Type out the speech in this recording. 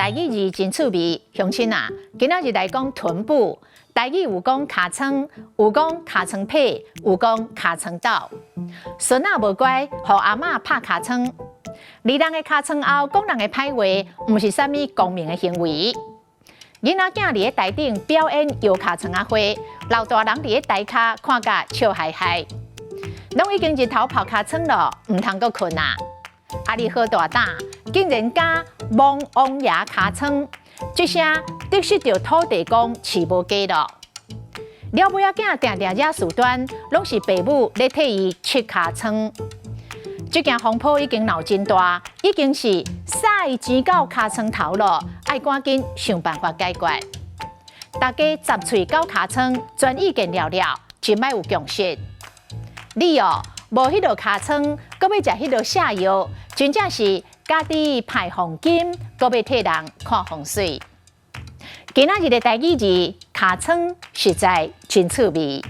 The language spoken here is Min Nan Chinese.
台語字真趣味，鄉親啊，今仔日來講臀部，台語有講尻川，有講尻川屁，有講尻川斗。孫仔無乖，予阿嬤拍尻川。離人的尻川後講人的歹話，毋是啥物光明的行為。囡仔囝佇咧台頂表演搖尻川仔花，老大人佇咧台跤看甲笑嘻嘻。攏已經日頭曝尻川囉，毋通閣睏啊！啊你好大膽，竟然敢摸王爺尻川，這聲得失著土地公飼無雞囉。了尾仔囝定定惹事端，攏是爸母咧替伊拭尻川。這件風波已經鬧真大，已經是曬錢到尻川頭囉，愛趕緊想辦法解決。大家十喙九尻川，全意見了了，真歹有共識。你哦，無彼落尻川，閣欲食彼落瀉藥，真正是家己派黃金，閣欲替人看風水。今仔日的台語字尻川實在真趣味。